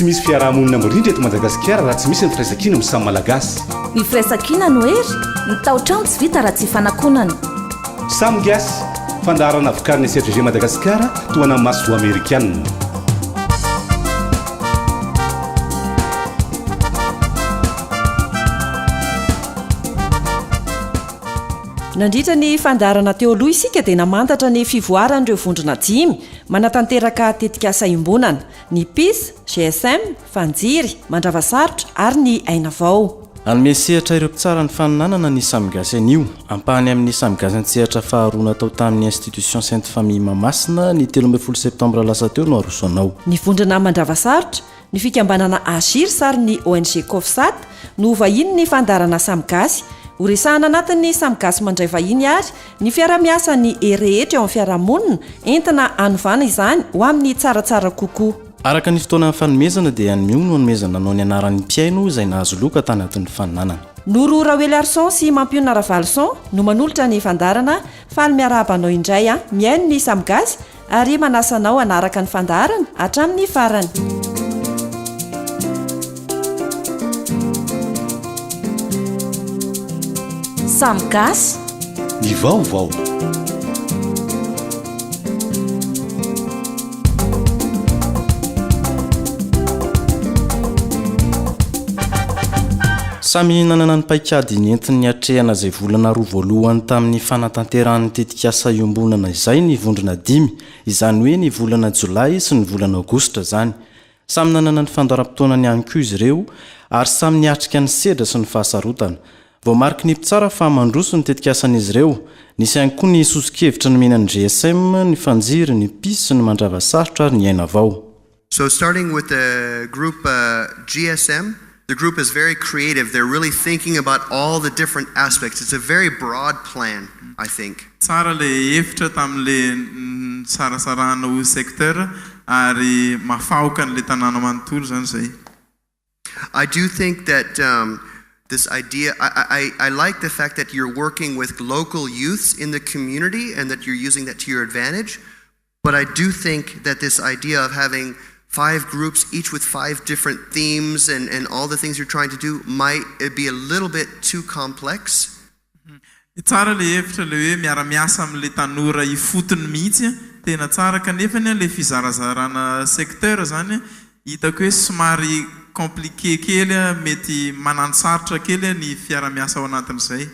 Tsy misy fiaraha-monina mirindra eto Madagasikara raha tsy misy ny firaisankina amin'ny samy Malagasy. Ny firaisankina no hery, ny tao-trano tsy vita raha tsy ifanakonana. Samy Gasy, fandaharana vokarin'ny SFGG Madagasikara tohanan'ny masoivoho amerikanina. Nandritra ny fandaharana teo aloha isika dia namantatra ny fivoaran'ireo vondrona dimy manatanteraka tetikasa iombonana. Ny Peace, GSM, Fanjiry, Mandravasarotra ary ny Aina Vao. Hanome sehatra ireo mpitsara ny faninanana ny Samy Gasy anio. Ampahany amin'ny Samy Gasy an-tsehatra faharoa natao tamin'ny Institution Sainte Famille Mahamasina ny 13 septambra lasa teo no aroso anao. Ny vondrona Mandravasarotra, ny fikambanana Agirs ary ny ONG Cofsat no ho vahinin'ny fandaharana Samy Gasy. Horesahana anatin'ny Samy Gasy mandray vahiny ary Ny fiarahamiasan'ny hery rehetra eo amin'ny fiarahamonina entina hanovana izany ho amin'ny tsaratsara kokoa. Araka ny fotoana nifanomezana dia anio no hanomezana anao ny anaran'ny mpihaino izay nahazo loka tanatin'ny faninanana. Noro Raoeliarison sy Mampionona Ravalison no manolotra ny fandaharana Faly miarahaba anao indray an! Mihaino ny Samy Gasy ary manasa anao hanaraka ny fandaharana hatramin'ny farany. Samy gasy. Ny vaovao. Samy nanana ny paikady nentiny niatrehana izay volana roa voalohany tamin'ny fanatanterahany ny tetikasa iombonana izay ny vondrona dimy, izany hoe ny volana jolay sy ny volana aogositra izany. Samy nanana ny fandaharam-potoanany ihany koa izy ireo ary samy niatrika ny sedra sy ny fahasarotana. Voamariky ny mpitsara fa mandroso ny tetikasan'izy ireo. Nisy ihany koa ny soso-kevitra nomena ny GSM, ny Fanjiry, ny Peace, ny Mandrava Sarotra ary ny Aina Vao. So starting with the group GSM, the group is very creative, they're really thinking about all the different aspects, it's a very broad plan I think. Tsara ilay hevitra tamin'ilay nisarasarahana ho secteur ary mahafaoka an'ilay tanàna manontolo izany izay. I do think that this idea, I I I like the fact that you're working with local youths in the community and that you're using that to your advantage, but I do think that this idea of having five groups, each with five different themes and and all the things you're trying to do might be a little bit too complex. Tsara le hevitra le hoe miara-miasa amin'le tanora ifotony mihitsy an, tena tsara kanefany an le fizarazarana secteur zany hitako hoe somary compliqué kely an, mety mananosarotra kely ny fiara-miasa ao anatin'izay.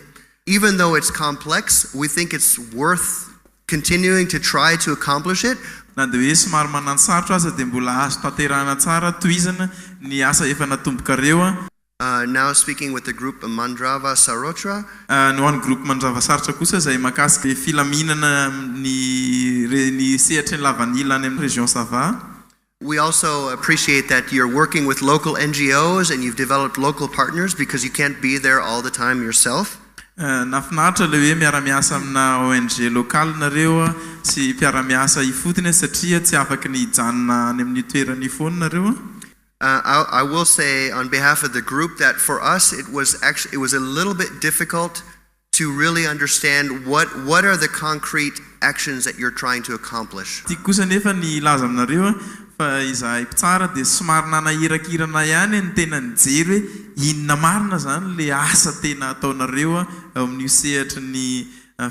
Even though it's complex, we think it's worth continuing to try to accomplish it. Na dia hoe somary mananosarotra aza dia mbola azo tanterahana tsara tohizana ny asa efa natombokareo an. Now speaking with the group Mandrava Sarotra. Ny ho an'ny groupe Mandrava Sarotra kosa izay mahakasika filaminana amin'ny ny sehatry ny lavanila any amin'ny région Sava. We also appreciate that you're working with local NGOs and you've developed local partners because you can't be there all the time yourself. Nahafinaritra ilay hoe miara-miasa amina ONG locale nareo sy mpiara-miasa ifotony satria tsy afaky ny hijanona any amin'io toerana io foana nareo. I, I will say on behalf of the group that for us it was actually it was a little bit difficult to really understand what what are the concrete actions that you're trying to accomplish. Tiako kosa anefa ny hilaza aminareo fa izahay mpitsara dia somary nanahirakirana ihany ny tena nijery hoe inona marina izany ilay asa tena ataonareo ao amin'io sehatry ny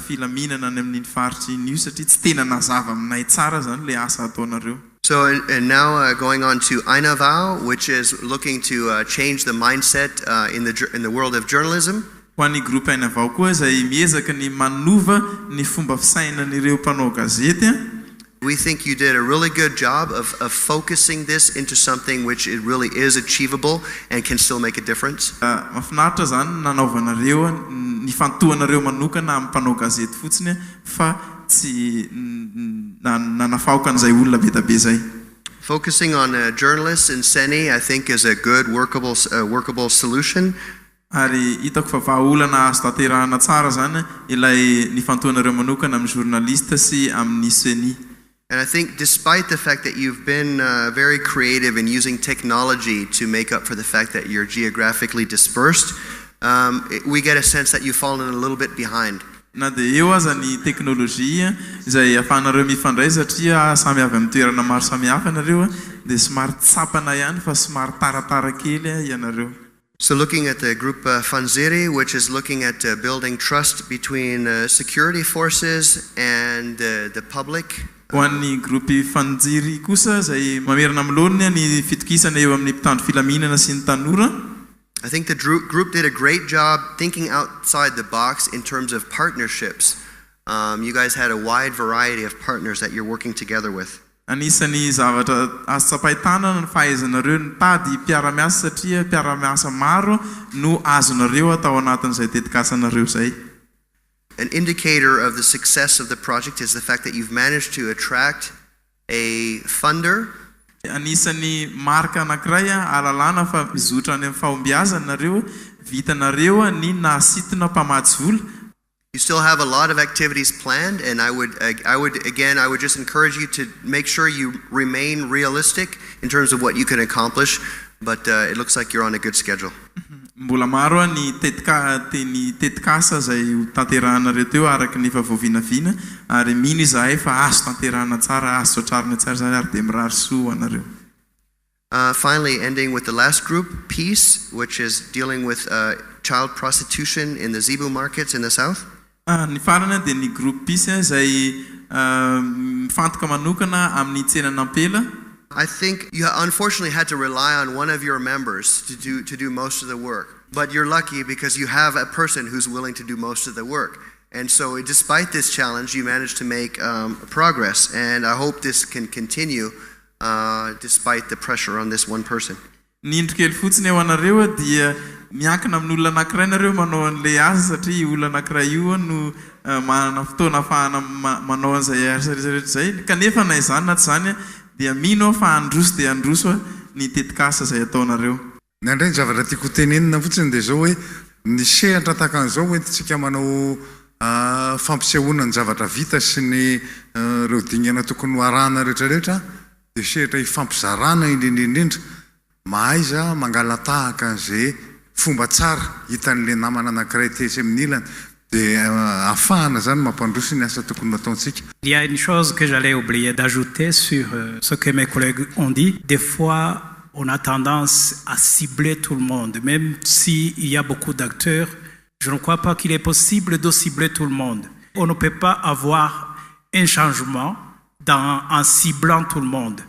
filaminana any amin'iny faritra iny io satria tsy tena nazava aminay tsara izany ilay asa ataonareo. So and now going on to Aina Vao which is looking to change the mindset in the in the world of journalism. Ho an'ny groupe Aina Vao koa izay miezaka ny manova ny fomba fisainan'ireo mpanao gazety. We think you did a really good job of of focusing this into something which it really is achievable and can still make a difference. Mahafinaritra izany ny nanaovanareo, nifantohanareo manokana amin'ny mpanao gazety fotsiny fa tsy nanafaoka an'izay olona be da be izay. Focusing on journalists in CENI I think is a good workable workable solution. Ary hitako fa vahaolana azo tanterahana tsara izany ilay nifantohanareo manokana amin'ny journaliste sy amin'ny CENI. And I think despite the fact that you've been very creative in using technology to make up for the fact that you're geographically dispersed, we get a sense that you've fallen a little bit behind. Na dia eo aza ny teknolojia izay ahafahanareo mifandray satria samy avy amin'ny toerana maro samihafa ianareo. dia somary tsapana ihany fa somary taratara kely ianareo. So looking at the group Fanziri which is looking at building trust between security forces and the public. Ho an'ny groupe Fanjiry kosa izay mamerina amin'ny laoniny ny fitokisana eo amin'ny mpitandro filaminana sy ny tanora. I think the group did a great job thinking outside the box in terms of partnerships. You guys had a wide variety of partners that you're working together with. Anisan'ny zavatra azo tsapain-tanana ny fahaizanareo nitady mpiara-miasa satria mpiara-miasa maro no azonareo atao anatin'izay tetikasanareo izay. An indicator of the success of the project is the fact that you've managed to attract a funder. Anisan'ny marika anankiray ahalalana fa mizotra any amin'ny fahombiazana nareo, vitanareo ny nahasintona mpamatsy vola. You still have a lot of activities planned and I would I would again I would just encourage you to make sure you remain realistic in terms of what you can accomplish but uh, it looks like you're on a good schedule. Mbola maro ny tetika ny tetikasa izay ho tanterahanareo teo araka ny efa voavinavina ary mino izahay fa azo tanterahana tsara, azo tratrarina tsara izany ary dia mirary soa ho anareo. Uh, finally, ending with the last group, Peace, which is dealing with uh, child prostitution in the Zebu markets in the south. Ah, ny farany dia ny groupe Peace izay mifantoka manokana amin'ny tsenan'ampela. I think you unfortunately had to rely on one of your members to do, to do most of the work. But you're lucky because you have a person who's willing to do most of the work. And so despite this challenge, you managed to make um, progress. And I hope this can continue uh, despite the pressure on this one person. Ny indro kely fotsiny eo anareo dia miankina amin'olona anankiray nareo manao an'ilay asa satria io olona anankiray io no manana fotoana ahafahana manao an'izay asa rehetra rehetra izay kanefa na izany na tsy izany dia mino aho fa handroso dia handroso ny tetikasa izay ataonareo. Ny ahy indray ny zavatra tiako ho tenenina fotsiny dia izao hoe ny sehatra tahaka an'izao ho entintsika manao fampisehoana ny zavatra vita sy ny ireo dingana tokony ho arahana rehetra rehetra dia sehatra ifampizarana indrindra indrindra. Mahaiza mangala-tahaka an'izay fomba tsara hitan'ilay namana anankiray tetsy amin'ny ilany dia ahafahana izany mampandroso ny asa tokony ho ataontsika. Il y a une chose que j'allais oublier d'ajouter sur ce que mes collègues ont dit, des fois on a tendance à cibler tout le monde, même s'il y a beaucoup d'acteurs, je ne crois pas qu'il est possible de cibler tout le monde. On ne peut pas avoir un changement dans, en ciblant tout le monde.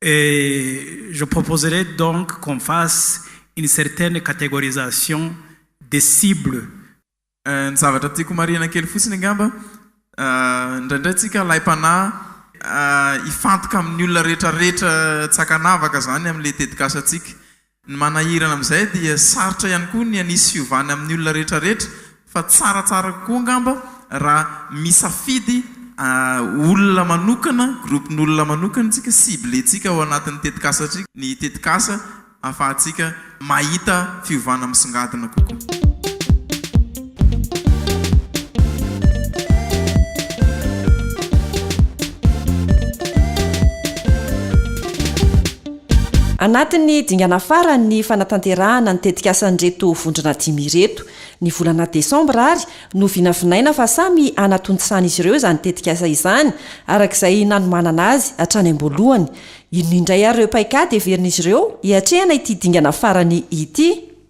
Et je proposerais donc qu'on fasse une certaine catégorisation des cibles. Ny zavatra tiako marihana kely fotsiny angamba, indraindray tsika alaim-panahy hifantoka amin'ny olona rehetra rehetra tsy ankanavaka izany amin'ilay tetikasantsika. Ny manahirana amin'izay dia sarotra ihany koa ny hanisy fiovana amin'ny olona rehetra rehetra fa tsaratsara kokoa angamba raha misafidy olona manokana, groupe-n'olona manokana tsika, ciblé-tsika ao anatin'ny tetikasantsika ny tetikasa ahafahantsika mahita fiovana misongadina kokoa. Anatin'ny dingana farany ny fanatanterahana ny tetikasan'ireto vondrona dimy ireto. Ny volana desambra ary no vinavinaina fa samy hanatontosan'izy ireo izany tetikasa izany, araka izay nanomanana azy hatrany am-boalohany. Inona indray ary ireo paikady heverin'izy ireo hiatrehana ity dingana farany ity?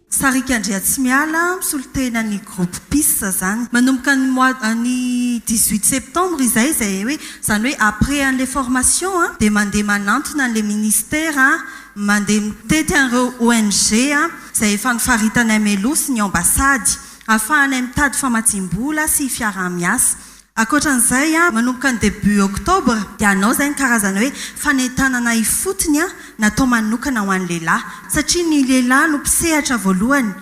Sariaka Andriatsimiala, misolo tena ny groupe Peace zany. Manomboka ny mois ny 18 septembre izay, izay hoe izany hoe après an'ilay formation dia mandeha manantona an'ilay ministère, mandeha mitety an'ireo ONG izay efa nofaritanay mialoha sy ny ambassade ahafahanay mitady famatsiam-bola sy fiaraha-miasa. Ankoatran'izay, manomboka ny début octobre dia hanao izay ny karazana hoe fanentanana ifotony natao manokana ho an'ny lehilahy. Satria ny lehilahy no mpisehatra voalohany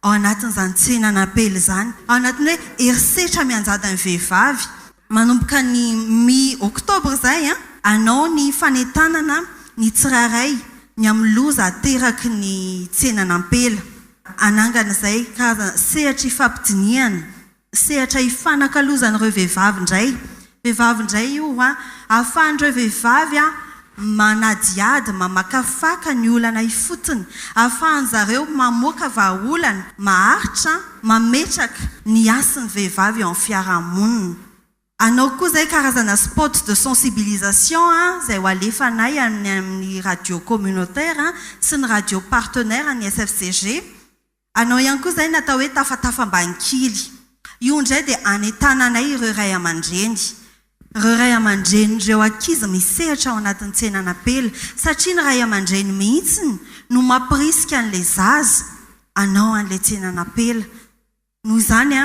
ao anatin'izany tsenan'ampela izany. Ao anatin'ny hoe herisetra mianjady amin'ny vehivavy. Manomboka ny mi octobre izay, hanao ny fanentanana ny tsirairay ny amin'ny loza ateraky ny tsenan'ampela. Hanangana izay karazana sehatra ifampidinihana Sehatra ifanakalozan'ireo vehivavy indray. Vehivavy indray io an! Ahafahan'ireo vehivavy manadihady, mamakafaka ny olana ifotony. Ahafahan-jareo mamoaka vahaolana maharitra mametraka ny hasin'ny vehivavy eo amin'ny fiarahamonina. Hanao koa izay karazana spot de sensibilisation izay ho alefanay any amin'ny radio communautaire sy ny radio partenaire ny SFCG. Hanao ihany koa izay ny atao hoe tafatafa ambanikily. Io indray dia hanentananay ireo ray aman-dreny. Ireo ray aman-drenin'ireo ankizy misehatra ao anatin'ny tsenan'ampela satria ny ray aman-dreny mihitsy no mampirisika an'ilay zaza hanao an'ilay tsenan'ampela. Noho izany,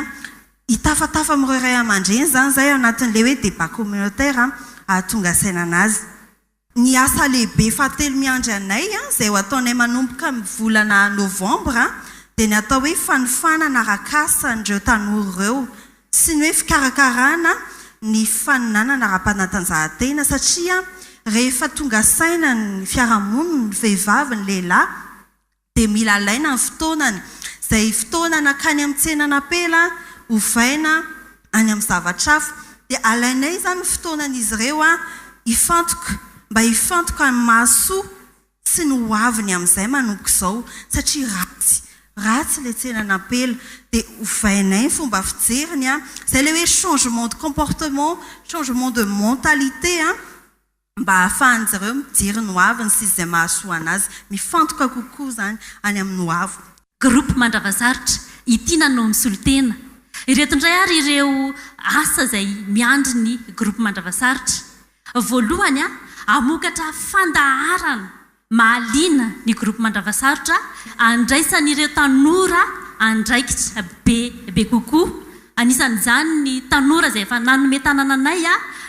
hitafatafa amin'ireo ray aman-dreny izany izahay ao anatin'ilay hoe débat communautaire hahatonga saina an'azy. Ny asa lehibe fahatelo miandry anay, izay ho ataonay manomboka amin'ny volana novambra, dia ny atao hoe fanofanana arak'asa an'ireo tanora ireo sy ny hoe fikarakarana ny faninanana ara-panatanjahantena satria rehefa tonga saina ny fiarahamonina, ny vehivavy, ny lehilahy, dia mila alaina ny fotoanany, izay fotoana nankany amin'ny tsenan'ampela ovaina any amin'ny zavatra hafa, dia alainay izany ny fotoanan'izy ireo hifantoka, mba hifantoka amin'ny mahasoa sy ny ho aviny amin'izay manomboka izao, satria ratsy, ratsy ilay tsenan'ampela, dia ovainay ny fomba fijeriny, izay ilay hoe changement de comportement, changement de mentalité. Mba hahafahan'izy ireo mijery ny hoaviny sy izay mahasoa anazy, mifantoka kokoa izany any amin'ny hoaviny. Groupe Mandravasarotra, i Tiana no misolo tena. Ireto indray ary ireo asa izay miandry ny Groupe Mandravasarotra. Voalohany, hamokatra fandaharana Mahaliana ny groupe Mandravasarotra andraisan'ireo tanora andraikitra be be kokoa. Anisan'izany ny tanora izay efa nanome tanana anay,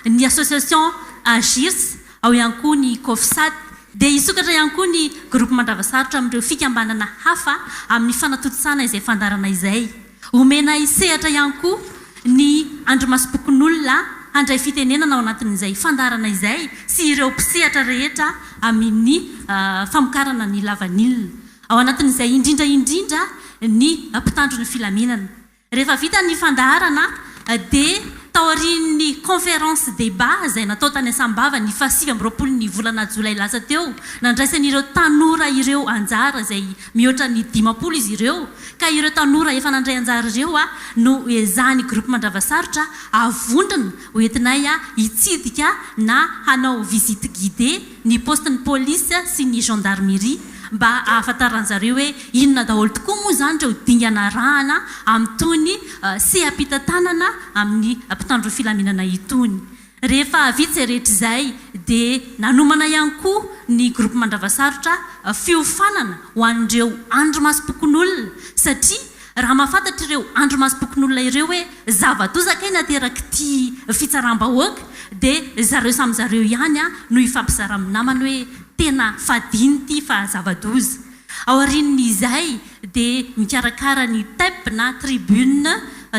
ny association Agirs, ao ihany koa ny Cofsat. Dia hisokatra ihany koa ny groupe Mandravasarotra amin'ireo fikambanana hafa amin'ny fanatontosana izay fandaharana izay. Omenay sehatra ihany koa ny andrimasom-pokonolona handray fitenenana ao anatin'izay fandaharana izay sy ireo mpisehatra rehetra amin' ny famokarana ny lavanila. Ao anatin'izay indrindra indrindra ny mpitandro ny filaminana. Rehefa vita ny fandaharana dia taorian'ny conférence débat izay natao tany Sambava ny faha 29 ny volana jolay lasa teo, nandraisan'ireo tanora ireo anjara izay mihoatra ny 50 izy ireo, ka ireo tanora efa nandray anjara ireo no ezahan'ny Groupe Mandravasarotra avondrona ho entinay hitsidika na hanao visite guidée ny poste-n'ny police sy ny gendarmerie mba ahafantaran-jareo hoe inona daholo tokoa moa izany ireo dingana arahana amin'itony seha-pitantanana amin'ny mpitandro filaminana itony. Rehefa vita izay rehetra izay dia nanomana ihany koa ny Groupe Mandravasarotra fiofanana ho an'ireo andrimasom-pokonolona satria raha mahafantatra ireo andrimasom-pokonolona ireo hoe zava-doza kay naterak'ity fitsaram-bahoaka dia zareo samy zareo ihany no hifampizara amin'ny namany hoe tena fadiny ity fa zava-doza. Aorian'izay dia mikarakara ny TEP na Tribune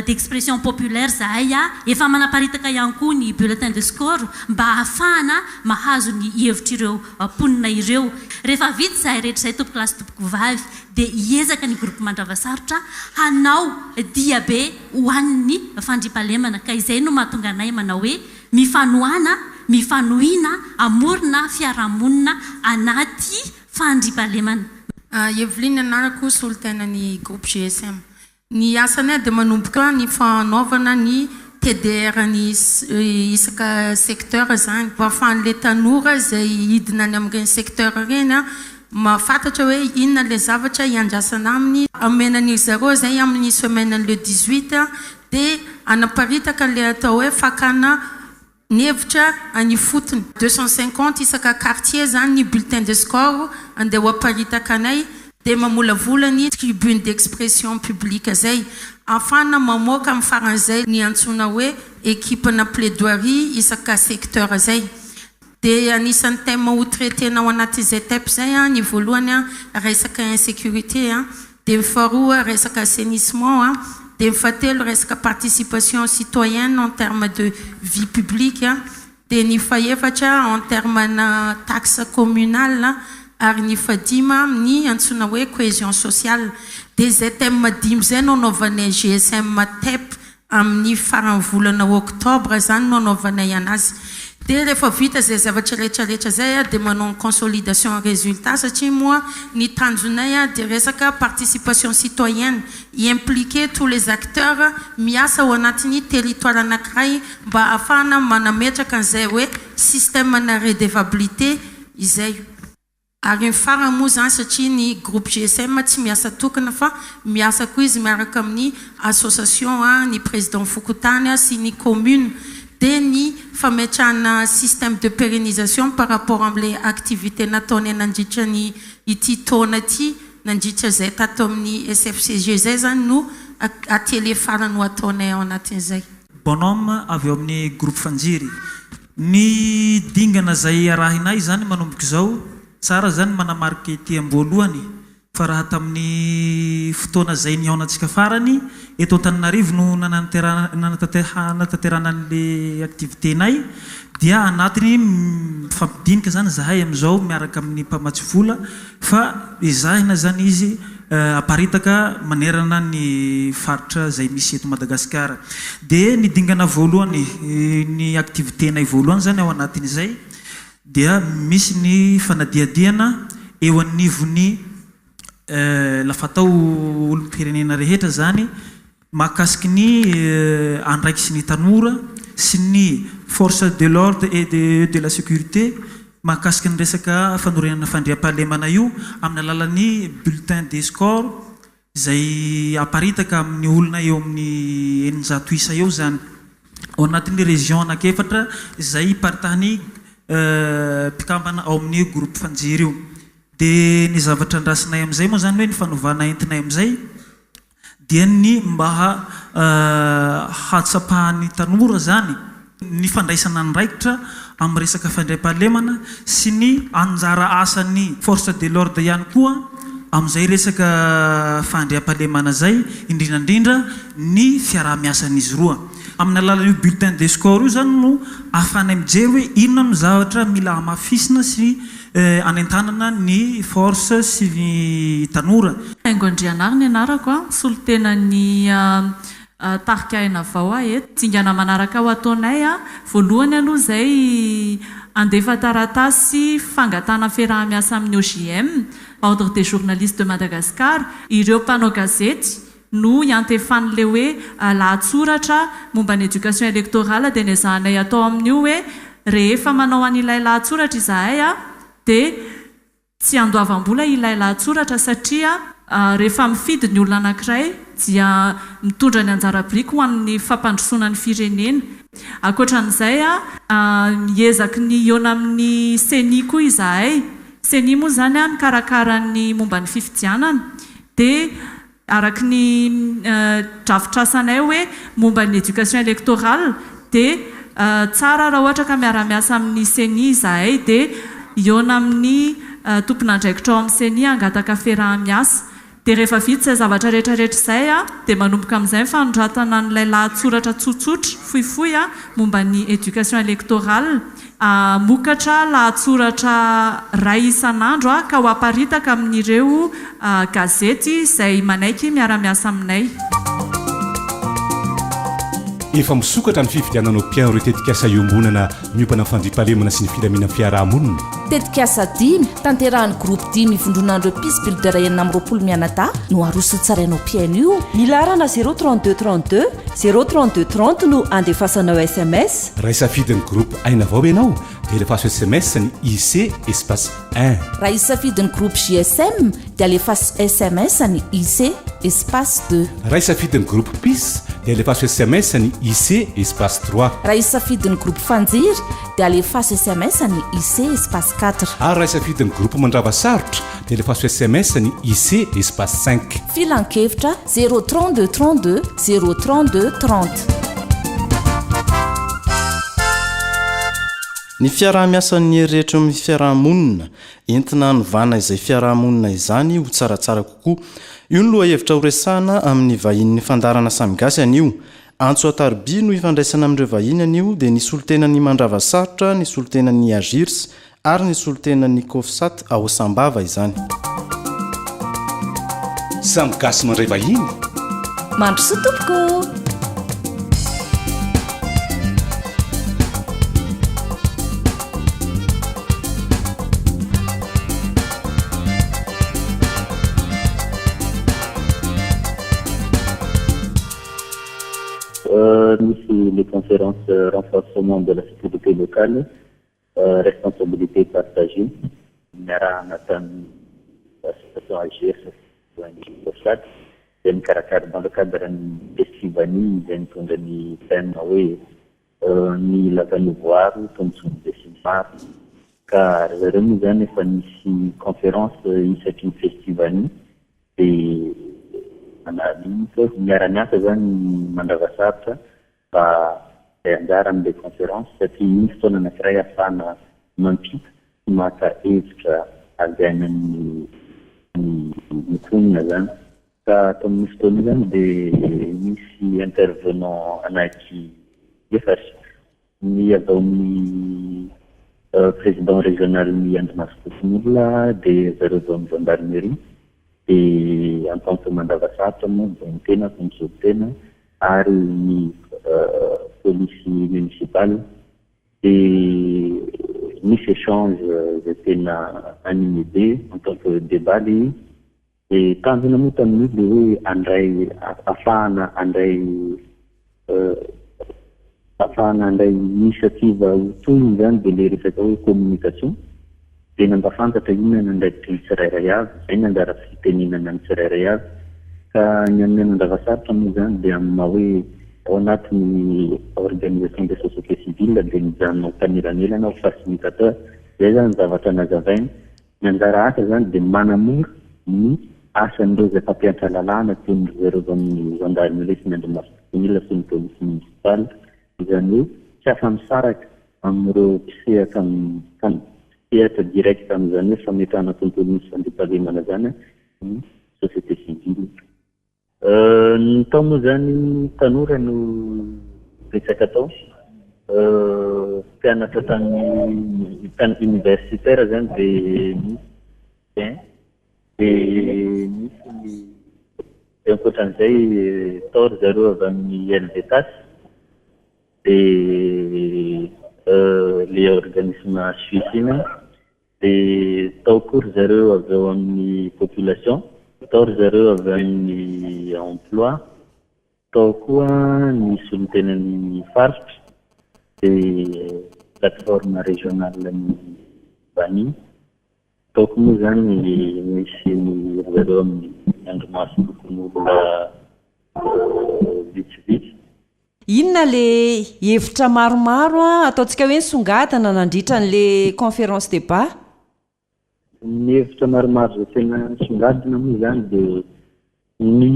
d'expression populaire zahay, efa manaparitaka ihany koa ny bulletin de score mba hahafahana mahazo ny hevitr'ireo mponina ireo. Rehefa vita izay rehetra izay tompokolahy sy tompokovavy dia hiezaka ny groupe Mandravasarotra hanao diabe ho an'ny fandriampahalemana ka izay no mahatonga anay manao hoe mifanohana, mifanohina hamorona fiarahamonina anaty Fandriampahalemana. Evelyne anarako, solontenan'ny groupe GSM. Ny asanay dia manomboka ny fanaovana ny TDR ny isaka secteur izany mba ahafahan'ilay tanora izay hidina any amin'ireny secteur ireny mahafantatra hoe inona ilay zavatra hiandrasana aminy. Omena an'iry zareo izay amin'ny semaine le 18 dia hanaparitaka ilay atao hoe fakana Ny hevitra any ifotony. 250 isaka quartier zany ny bulletin de score andeha ho aparitaka anay dia mamolavola ny tribune d'expression publique zay ahafahana mamoaka amin'ny faran'izay ny antsoina hoe equipe na plaidoirie isaka secteur zay. Dia anisan'ny thème ho traiter-na ao anatin'izay tep zay ny voalohany resaka insécurité Dia ny faharoa resaka assainissement a, dia ny fahatelo resaka participation citoyenne en terme de vie publique a, dia ny fahefatra en terme na taxe communale ary ny fahadimy ny antsoina hoe cohesion sociale. Dia izay thème dimy izay no anaovanay GSM tep amin'ny faran'ny volana octobre izany no anaovanay anazy. Dia rehefa vita izay zavatra rehetra rehetra izay dia manao ny consolidation résultat satria moa ny tanjonay dia resaka participation citoyenne, hi-impliquer tous les acteurs miasa ao anatin'ny territoire anankiray mba hahafahana manametraka an'izay hoe système-na redevabilité izay. Ary ny farany moa izany satria ny groupe GSM tsy miasa tokana fa miasa koa izy miaraka amin'ny association, ny président fokontany sy ny commune dia ny fametrahana système de pérennisation par rapport amin'ilay activité nataonay nandritra ny ity taona ity nandritra izay tato amin'ny SFCG izay izany no atelier farany ho ataonay ao anatin'izay. Bonhomme avy ao amin'ny groupe Fanjiry. Ny dingana izay arahinay izany manomboka izao, tsara izany manamarika ety am-boalohany fa raha tamin'ny fotoana izay nihaonantsika farany eto Antananarivo no nanatanterahana an'ilay activité-nay dia anatiny mifampidinika izany izahay amin'izao miaraka amin'ny mpamatsy vola fa ezahina izany izy aparitaka manerana ny faritra izay misy eto Madagasikara. Dia ny dingana voalohany, ny activité-nay voalohany izany ao anatin'izay dia misy ny fanadihadihana eo anivon'ny la fatao olom-pirenena rehetra izany Mahakasiky ny andraikitry ny tanora sy ny force de l'ordre et de de la sécurité mahakasiky ny resaka fanorenana fandriampahalemana io amin'ny alalan'ny bulletin des scores izay aparitaka amin'ny olona eo amin'ny 600 isa eo izany ao anatin'ny région anankiefatra izay iparitahan'ny mpikambana ao amin'ny groupe Fanjiry io. Dia ny zavatra andrasinay amin'izay moa izany hoe ny fanovana entinay amin'izay dia ny mba hahatsapahan'ny tanora izany ny fandraisana andraikitra amin'ny resaka fandriampahalemana sy ny anjara asan'ny force de l'ordre ihany koa amin'izay resaka fandriampahalemana izay, indrindra indrindra ny fiaraha-miasan'izy roa. Amin'ny alalan'io bulletin de score io izany no ahafahanay mijery hoe inona no zavatra mila hamafisina sy Hanentanana ny force sy ny tanora. Haingo Andrianary ny anarako, misolo tena ny tarika Aina Vao aho eto. Dingana manaraka ho ataonay, voalohany aloha izay handefa taratasy fangatahana fiaraha-miasa amin'ny OJM, Ordre des Journalistes de Madagascar, ireo mpanao gazety no iantefan'ilay hoe lahatsoratra momba ny éducation électorale dia nezahanay atao amin'io hoe rehefa manao an'ilay lahatsoratra izahay dia tsy andoavam-bola ilay lahatsoratra satria rehefa mifidy ny olona anankiray dia mitondra ny anjara biriky ho amin'ny fampandrosoana ny firenena. Ankoatra an'izay, miezaky ny hihaona amin'ny Ceni koa izahay. Ceni moa izany mikarakara ny momba ny fifidianana dia Araka ny drafitrasanay hoe momba ny éducation électorale dia tsara raha ohatra ka miara-miasa amin'ny ceni izahay dia hihaona amin'ny tompon'andraikitra ao amin'ny ceni hangataka fiaraha-miasa. Dia rehefa vita izay zavatra rehetra rehetra izay dia manomboka amin'izay ny fanoratana an'ilay lahatsoratra tsotsotra, fohifohy momba ny éducation électorale. Hamokatra lahatsoratra iray isan'andro ka ho aparitaka amin'ireo gazety izay manaiky miara-miasa aminay. Efa misokatra ny fividianana opian ireo tetikasa iombonana miompana amin'ny fandriampahalemana sy ny filaminan'ny fiaraha-monina. Tetikasa dimy, tanterahan'ny groupe dimy ivondronan'ireo Peace Builder 26 mianadahy no aroso tsaraina opian io. Ny laharana zéro 32 32 zéro 32 30 no andefasanao sms. Raha hisafidy ny groupe Aina Vao ianao dia alefaso sms ny IC espace un. Raha hisafidy ny groupe JSM dia alefaso sms ny IC espace deux. Raha hisafidy ny groupe Peace dia alefaso sms ny IC espace trois. Raha hisafidy ny groupe Fanjiry dia alefaso sms ny IC espace quatre. Ary raha hisafidy ny groupe Mandrava Sarotra dia alefaso sms ny IC espace cinq. Filankevitra zéro 32 32 zéro 32 30. Ny fiaraha-miasan'ny hery rehetra eo amin'ny fiaraha-monina, entina hanovana izay fiaraha-monina izany ho tsaratsara kokoa. Io no lohahevitra horesahana amin'ny vahinin'ny fandaharana Samy Gasy anio. Antso an-tariby no ifandraisana amin'ireo vahiny anio dia ny solontenan'ny Mandrava Sarotra, ny solontenan'ny Agirs ary ny solontenan'ny Cofsat ao Sambava izany. Samy gasy mandray vahiny. Mandrosoa tompoko ô! nisy le conférence renforcement de la sécurité locale, responsabilité partagée niarahana tamin'ny association AGS sy ONG Cofsat izay nikarakara dans le cadre ny Festivani izay nitondra ny thème hoe ny lavan'ny voaro tombontsoan'ny besinimaro. Ka ry zareo moa izany efa nisy conférence isaky ny Festivani dia manalika miara-miasa izany mandrava sarotra mba handray anjara amin'ilay conférence satria iny fotoana anankiray ahafahana mampita sy maka hevitra avy any amin'ny ny mponina izany. Ka tamin'io fotoana io izany dia nisy intervenant anaky efatra, ny avy ao amin'ny président régional-n'ny Andrimasom-pokonolona, dia zareo avy ao amin'ny gendarmerie, dia en tant que mandrava sarotra moa dia ny tenako misolo tena ary ny polisy municipale dia nisy échange izay tena animé be en tant que débat le izy dia tanjona moa tamin'io le hoe handray afahana handray afahana handray initiative ho tohiny izany dia le resaka hoe communication dia nampahafantatra inona ny andraikitry ny tsirairay avy, izay ny anjara fitenenana ny tsirairay avy. Ka ny amin'ny an'Andravasarotra moa izany dia amin'ny maha hoe ao anatin'ny organisation des sociétés civiles dia mijanona ho mpanelanelana, ho facilitateur. Izay izany ny zavatra nazavainy. Ny anjara asa izany dia manamora ny asan'ireo izay mpampiantra lalàna toy ny ry zareo avy amin'ny gendarmerie sy ny andrimasom-pokonolona sy ny police municipale. Izany hoe tsy afa-misaraka amin'ireo mpisehatra mpisehatra direct amin'izany hoe fametrahana tontolo misy fandriampahalemana izany ny société civile. Ny tao moa izany tanora no betsaka tao, mpianatra tany universitaire izany dia nisy vingt, dia nisy ny dia ankoatran'izay tao ry zareo avy amin'ny Helvetas. Dia le organisme suisse iny an, dia tao koa ry zareo avy ao amin'ny population, tao ry zareo avy amin'ny emploi, tao koa ny solontenan'ny faritra, dia plateforme régionale ny Bani, tao koa moa izany misy ny ry zareo amin'ny andrimasom-pokonolona vitsivitsy. Inona le hevitra maromaro ataontsika hoe nisongadina nandritra an'le conférence débat? Ny hevitra maromaro izay tena nisongadina moa izany dia ny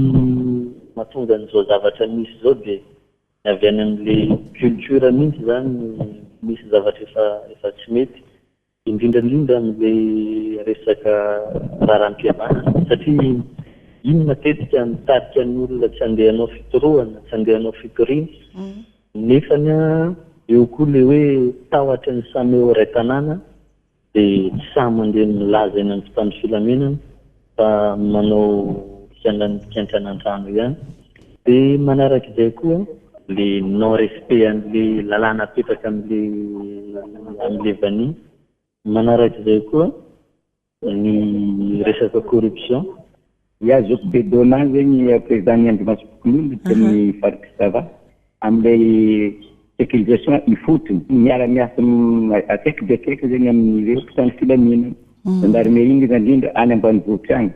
mahatonga an'izao zavatra misy izao dia ny avy any amin'le culture mihitsy izany misy zavatra efa efa tsy mety. Indrindra indrindra amin'ilay resaka raharaham-pihavanana satria iny matetika mitarika ny olona tsy handeha hanao fitorohana, tsy handeha hanao fitoriana nefany eo koa ilay hoe tahotra ny samy eo iray tanàna dia tsy sahy mandeha milaza eny amin'ny mpitandro filaminana fa manao fialan-kentrana an-trano ihany. Dia manarak'izay koa le non respect an'le lalàna apetraka amle amle vanille. Manarak'izay koa ny resaka corruption. Ya zoky be Dona zegny président ny andrimasom-pokonolona aty amin'ny faritry Sava amin'ilay sécurisation ifotony miara miasa akaiky dia akaiky zegny amin'ireo mpitandro filaminana gendarmerie indrindra indrindra any ambanivohitra agny.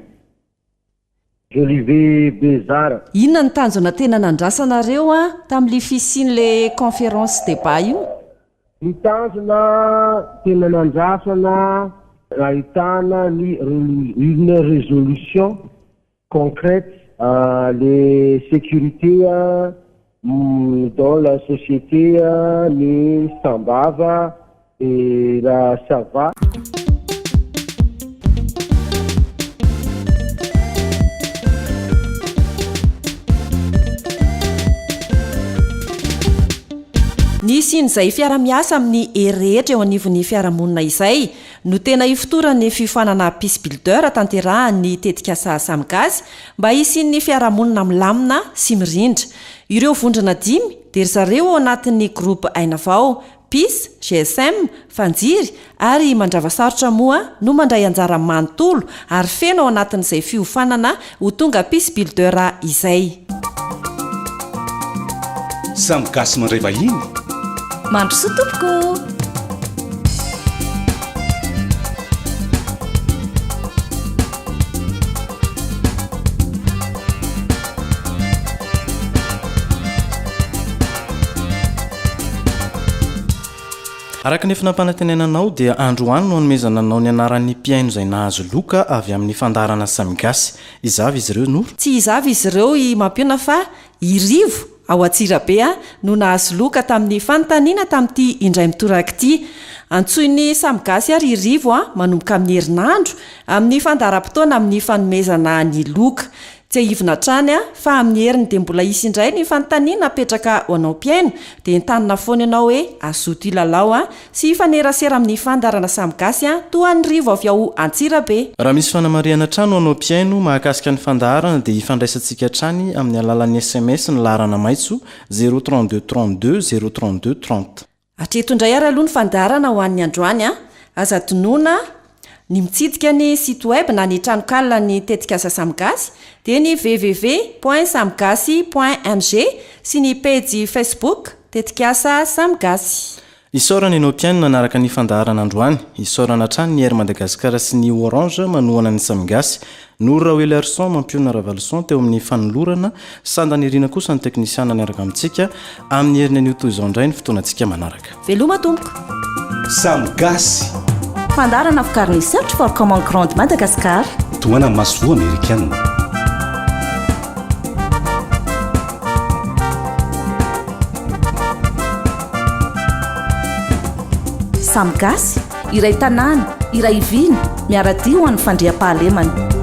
Jolivet Bezara. Inona ny tanjona tena nandrasanareo tamin'ilay fisian'ilay conférence débat io? Ny tanjona tena nandrasana ahitana ny une résolution concrète les sécurité dans la société ny Sambava et la Sava. Ny hisian'izay fiara-miasa amin'ny hery rehetra eo anivon'ny fiarahamonina izay no tena ifotoran'ny fiofanana Peace Builder tanterahan'ny tetikasa Samigasy mba hisian'ny fiarahamonina milamina sy mirindra. Ireo vondrona dimy dia ry zareo ao anatin'ny Groupe Aina Vao, Peace, GSM, Fanjiry ary Mandravasarotra moa no mandray anjara manontolo ary feno ao anatin'izay fiofanana ho tonga Peace Builder izay. Samy gasy mandray vahiny. Mandrosoa tompoko. Araka ny efa nampanantenaina anao dia androany no hanomezana anao ny anaran'ny mpihaino izay nahazo loka avy amin'ny fandaharana Samy Gasy. Iza avy izy ireo Noro? Tsy iza avy izy ireo i Mampiona fa i Rivo ao Antsirabe no nahazo loka tamin'ny fanontaniana tamin'ity indray mitoraka ity. Antsoin'ny Samy Gasy ary i Rivo manomboka amin'ny herinandro amin'ny fandaharam-potoana amin'ny fanomezana ny loka. Tsiahivina hatrany fa amin'ny heriny dia mbola hisy indray ny fanontaniana apetraka ho anao mpihaino dia entanina foana ianao hoe hazoto hilalao sy hifanerasera amin'ny fandaharana Samy Gasy toa an'i Rivo avy ao Antsirabe. Raha misy fanamarihana hatrany ho anao mpihaino mahakasika ny fandaharana dia hifandraisantsika hatrany amin'ny alalan'ny sms ny laharana maitso, zéro 32 32 zéro 32 30. Hatreto indray ary aloha ny fandaharana ho an'ny androany an! Aza adinoina ny mitsidika ny site web na ny tranokalan'ny tetikasa Samy Gasy dia ny www point samigasy point mg sy ny pejy Facebook tetikasa Samy Gasy. Isaorana ianao mpihaino nanaraka ny fandaharana androany. Isaorana hatrany ny Air Madagascar sy ny Orange manohana ny Samy Gasy. Noro Raoeliarison, Mampionona Ravaloson teo amin'ny fanolorana, Sandanirina kosa ny teknisiana niaraka amintsika, amin'ny heriny anio toy izao indray ny fotoanantsika manaraka. Veloma tompoko. Samy gasy. Fandaharana vokarin'ny Search for Common Ground Madagascar. Tohanan'ny masoivoho amerikana. Samy gasy, iray tanàna, iray vina, miara-dia ho an'ny fandriampahalemana.